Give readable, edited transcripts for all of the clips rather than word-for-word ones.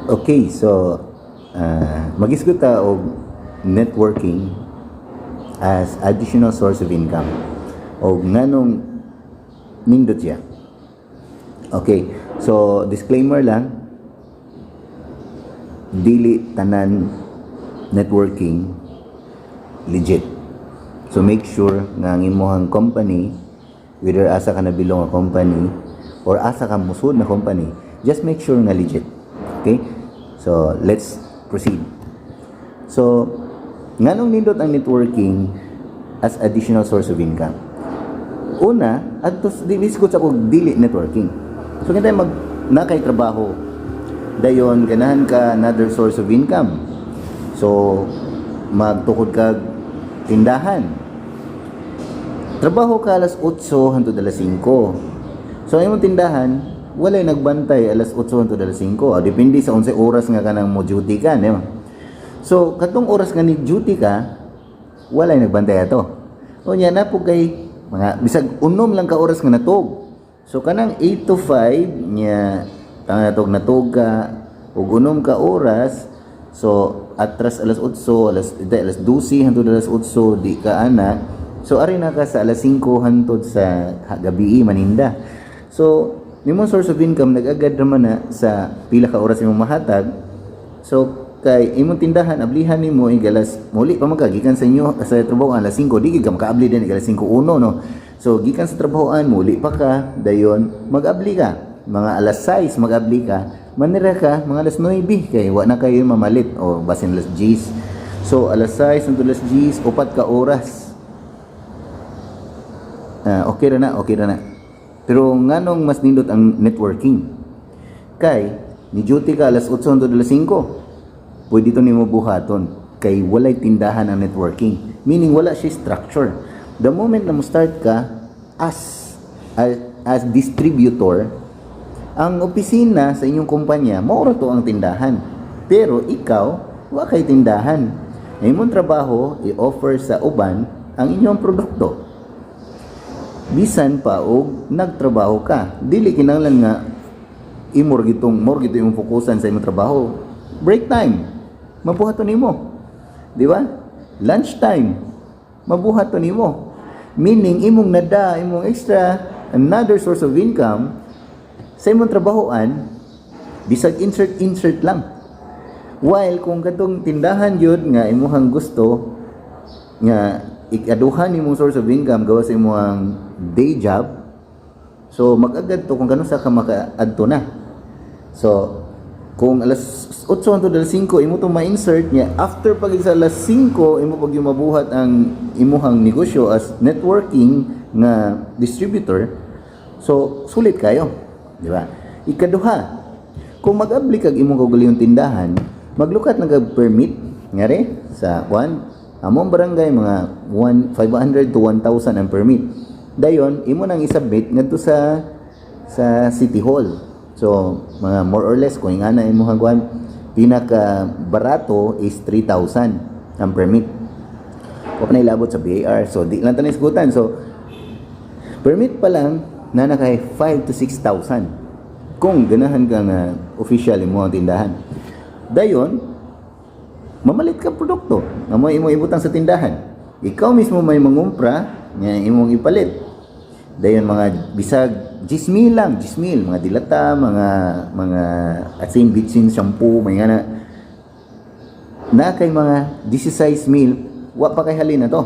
Okay, so magisgot ta og networking as additional source of income. O nganong nindot siya. Okay, so disclaimer lang, dili tanan networking legit. So make sure nga ang imong company, whether asa ka nabilong nga company or asa ka musud na company, just make sure nga legit. Okay? So let's proceed. So nganong nindot ang networking as additional source of income? Una, adto dili sa kog dili networking. So kita mag na kay trabaho, dayon ganahan ka another source of income. So magtukod ka tindahan. Trabaho ka alas 8 hangtod alas 5. So ang imong tindahan, walay nagbantay alas 8 hangtod alas 5. O, depende sa 11 oras nga kanang mo duty ka, di ba? So katong oras nga ni duty ka, walay nagbantay ato. O nya na po kay mga bisag unom lang ka oras nga natog. So kanang 8 to 5 nya tanga natog natog ka ug unom ka oras, so atras alas 8, alas di, alas 12 hangtod alas 8 di ka ana. So ari na ka sa alas 5 hangtod sa gabi maninda. So nimong source of income nag-agad naman na sa pila ka oras imong mahatag. So kay imong tindahan ablihan nimo ig alas muli pa man ka gikan sa inyo sa trabaho alas 5, di gid ka makaabli din alas 5:01, no? So gikan sa trabahoan, muli pa ka, dayon mag-abli ka mga alas 6, mag-abli ka, manira ka mga alas 9 kay wa na kayo mamalit o basin alas 10. So alas 6 hangtod alas 10, 4 ka oras. Ah, okay ra na, okay ra na. Pero nganong mas nindot ang networking? Kay ni duty ka alas 8 hangtod alas 5. Pwede to nimo buhaton kay walay tindahan ang networking. Meaning wala siya structure. The moment na mo start ka as distributor, ang opisina sa inyong kumpanya, mao ra to ang tindahan. Pero ikaw, wa kay tindahan. Ang imong trabaho, i-offer sa uban ang inyong produkto. Bisan pa og nagtrabaho ka, dili kinahanglan nga imor gitong more gito imong fokusan sa imong trabaho. Break time, mabuhaton nimo. Di ba? Lunch time, mabuhaton nimo. Meaning imong nada, imong extra another source of income sa imong trabahoan, bisag insert insert lang. While kung katong tindahan gyud nga imuhang gusto nga ikaduhan imong source of income gawas sa imong day job, so mag-agad to kung kanusa ka makaadto na. So kung alas 8 hangtod alas 5 imo to ma-insert niya, after pag sa alas 5 imo pag yung mabuhat ang imuhang negosyo as networking nga distributor, so sulit kayo, di ba? Ikaduha, kung mag-abli kag imong kaugalingong tindahan, maglukat na kag permit ngari sa one among barangay, mga 1 500 to 1,000 ang permit. Dayon imo nang isubmit ngadto sa City Hall. So mga more or less kung ingana imong kuan, pinaka barato is 3,000 ang permit. Wa pa na ilabot sa BIR, so di lang tanay isgutan. So permit pa lang na na kay 5 to 6,000 kung ganahan ka nga official imo ang tindahan. Dayon mamalit ka produkto nga mo imo ibutang sa tindahan, ikaw mismo may mangumpra nga imong ipalit. Dayon mga bisag 10 mil lang, 10 mil, mga dilata, mga asin, bitsin, shampoo, may nga na na kay mga 16 mil, wa pa kay halin na to.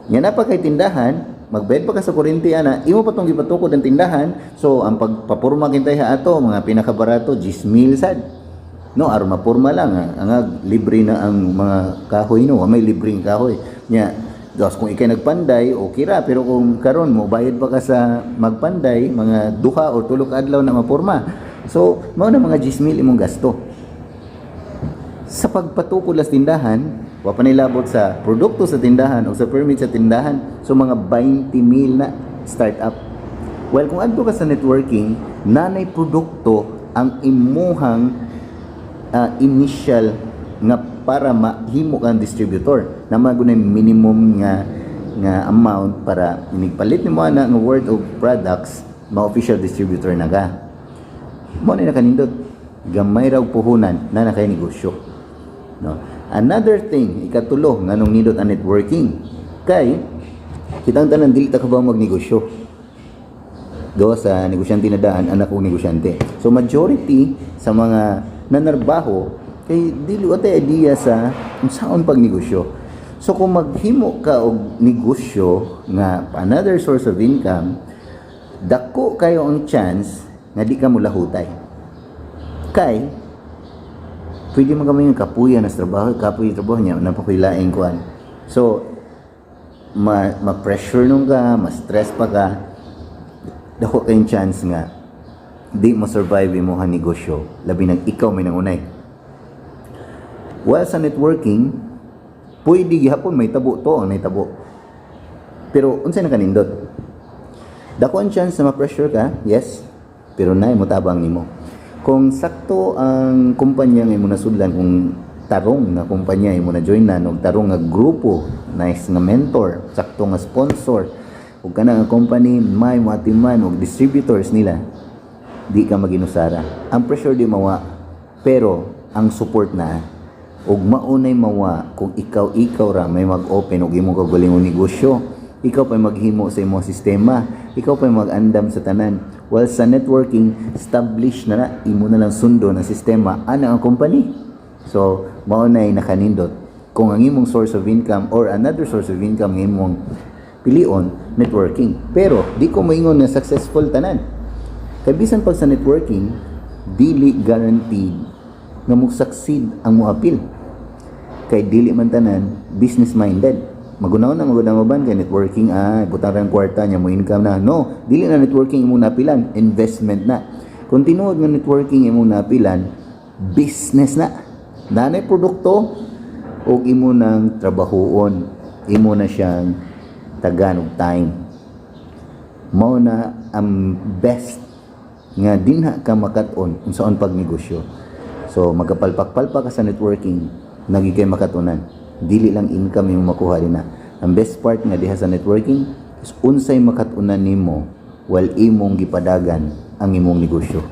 Nga na pa kay tindahan, magbayad pa ka sa kuryente ana, imo pa tong gipatukod ang tindahan. So ang pagpapurma kintay ha ato, mga pinakabarato 10 mil sad. No, aron mapurma lang, ah. Ang libre na ang mga kahoy, no, wa may libreng kahoy. Nya, dos kung ikay nagpanday, okay ra, pero kung karon mo bayad pa ka sa magpanday, mga 2 or 3 ka adlaw na mapurma. So, mao na mga 10 mil imong gasto. Sa pagpatukod las tindahan, wa pa nilabot sa produkto sa tindahan o sa permit sa tindahan. So mga 20 mil na start up. Well, kung adto ka sa networking, nanay produkto ang imuhang initial nga para mahimo kang distributor na magunay minimum nga nga amount para inigpalit nimo ana nga worth of products, ma-official distributor na ka. Mo na nakanindot. Gamay ra og puhunan na kay negosyo. No? Another thing, ikatulo, nganong nindot ang networking. Kay kitang tanan dili ta kabaw magnegosyo. Gawa sa negosyante na daan, anak og negosyante. So majority sa mga nanarbaho kay dili wa tay idea sa unsaon pagnegosyo. So kung maghimo ka og negosyo nga another source of income, dako kayo ang chance nga di ka mulahutay. Kay pwede man kami yung kapuya na sa trabaho, kapuya sa trabaho niya, napakuilaing kuan. So, ma-pressure nung ka, ma-stress pa ka, dako kayong chance nga di mo survive imo negosyo, labi nang ikaw may nangunay. While sa networking, pwede gihapon may tabo to ang nahitabo. Pero unsay nakanindot? Dako ang chance na ma-pressure ka, yes, pero naay motabang nimo. Kung sakto ang kumpanya nga imo nasudlan, kung tarong nga kumpanya imo na join na, og tarong nga grupo, nice nga mentor, sakto nga sponsor, ug kana nga company may moatiman og distributors nila, di ka maginusara. Ang pressure di mawa, pero ang support na ug maunay mawa kung ikaw ikaw ra may mag-open og imong kaugalingong negosyo. Ikaw pa maghimo sa imong sistema, ikaw pa mag-andam sa tanan. While sa networking, establish na na, imo na lang sundon ang sistema ana ang company. So maunay nakanindot kung ang imong source of income or another source of income nga imong pilion, networking. Pero di ko moingon nga successful tanan. Kay bisan pag sa networking, dili guaranteed nga mo succeed ang mo apil. Kay dili man tanan business minded. Magunaw na magud ang uban kay networking, ay butang ra ang kwarta niya, mo income na. No, dili na networking imong napilan, investment na. Kung tinuod nga networking imong napilan, business na. Nanay produkto ug imo nang trabahuon, imo na siyang tagan og time. Mao na ang best nga dinha ka makat-on unsaon pagnegosyo. So magkapalpak-palpak ka sa networking, nagi kay makatunan. Dili lang income yung makuha din na. Ang best part nga diha sa networking is unsay makatunan nimo while imong gipadagan ang imong negosyo.